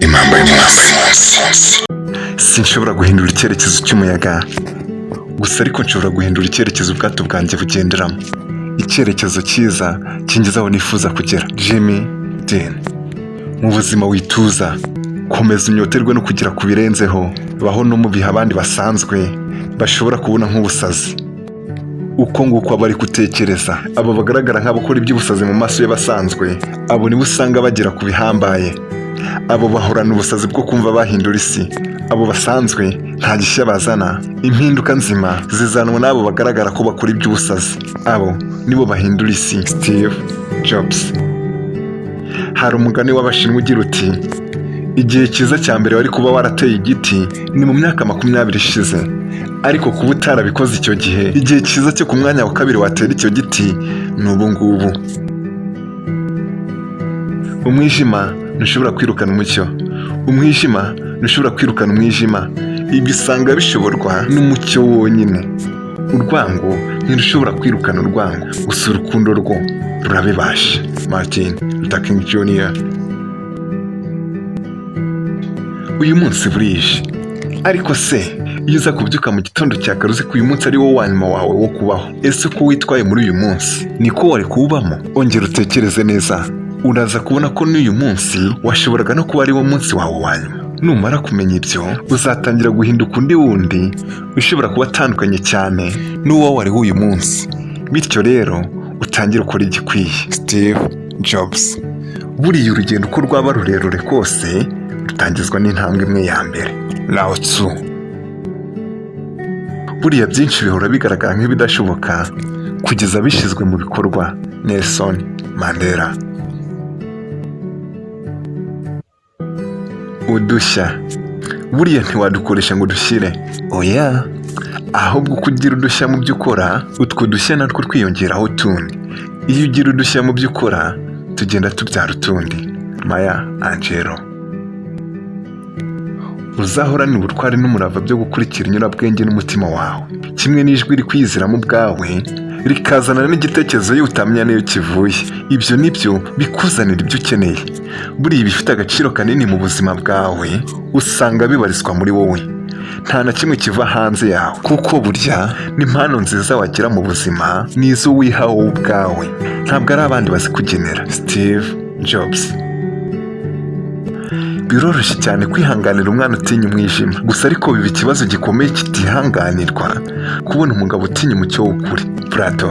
Impamba y'umunsi. Sinshobora guhindura icyerekezo cy'umuyaga gusa, ariko nshobora guhindura icyerekezo ubwato bwanjye bugenderamo. Icyerekezo cyiza kingeza aho nifuza kugera. Jimmy Dean. Mu buzima wituza, komeza unyoterwe no kugera ku birenzeho. Baho no mu bihe abandi basanzwe bashobora kubona nk'ubusazi. Uko nguko aba ari gutekereza, abo bagaragara nk'abakora iby'ubusazi mu maso y'abasanzwe, abo nibo usanga bagera ku bihambaye. Abo bahorana ubusazi bwo kumva bahindura isi. Abo basanzwe nta gishya bazana. Impinduka nzima zizanwa n'abo bagaragara ko bakora iby'ubusazi. Abo nibo bahindura isi. Steve Jobs. Hari umugani w'Abashinwa ugira uti: "Igihe cyiza cya mbere wari kuba warateye igiti ni mu myaka 20 ishize, ariko kuba utarabikoze icyo gihe, igihe cyiza cyo ku mwanya wa kabiri watera icyo giti ni ubu ngubu." Umwijima ntushobora kwirukana umucyo, umwijima ntushobora kwirukana umwijima. Ibyo usanga bishoborwa n'umucyo wonyine. Urwango ntirushobora kwirukana urwango, gusa urukundo rwo rurabibasha. Martin Luther King Jr. Uyu munsi burije, ariko se iyo uza kubyuka mu gitondo cya kare uzi ko uyu munsi ari wo wa nyuma wawe wo kubaho, ese uko witwaye muri uyu munsi niko wari kuwubamo? Ongera utekereze neza, uraza kubona ko n'uyu munsi washoboraga no kuba ari wo munsi wawe wa nyuma. Numara kumenya ibyo, uzatangira guhinduka undi wundi ushobora kuba atandukanye cyane n'uwo wari w'uyu munsi. Bityo rero utangire ukora igikwiye. Steve Jobs. Buriya urugendo uko rwaba rurerure kose rutangizwa n'intambwe imwe ya mbere. Lao Tzu. Buriya byinshi bihora bigaragara nk'ibidashoboka kugeza bishyizwe mu bikorwa. Nelson Mandela. Udushya buriya ntiwadukoresha ngo dushyire, oya, ahubwo uko ugira udushya mu byo ukora, utwo dushya natwo twiyongeraho utundi. Iyo ugira udushya mu byo ukora, tugenda tubyara utundi. Maya Angelou. Uzahorane ubutwari n'umurava byo gukurikira inyurabwenge n'umutima wawe, kimwe n'ijwi rikwiziramo ubwawe rikazana n'igitekerezo iyo utamenya n'iyo kivuye. Ibyo nibyo bikuzanira ibyo ukeneye. Buriya ibifite agaciro kanini mu buzima bwawe usanga bibarizwa muri wowe, nta na kimwe kiva hanze yawe, kuko burya n'impano nziza wagira mu buzima ni izo wiha wowe ubwawe, ntabwo ari abandi bazikugenera. Steve Jobs. Biroroshye cyane kwihanganira umwana utinya umwijima gusa, ariko biba ikibazo gikomeye kitihanganirwa kubona umugabo utinya umucyo w'ukuri. Plato.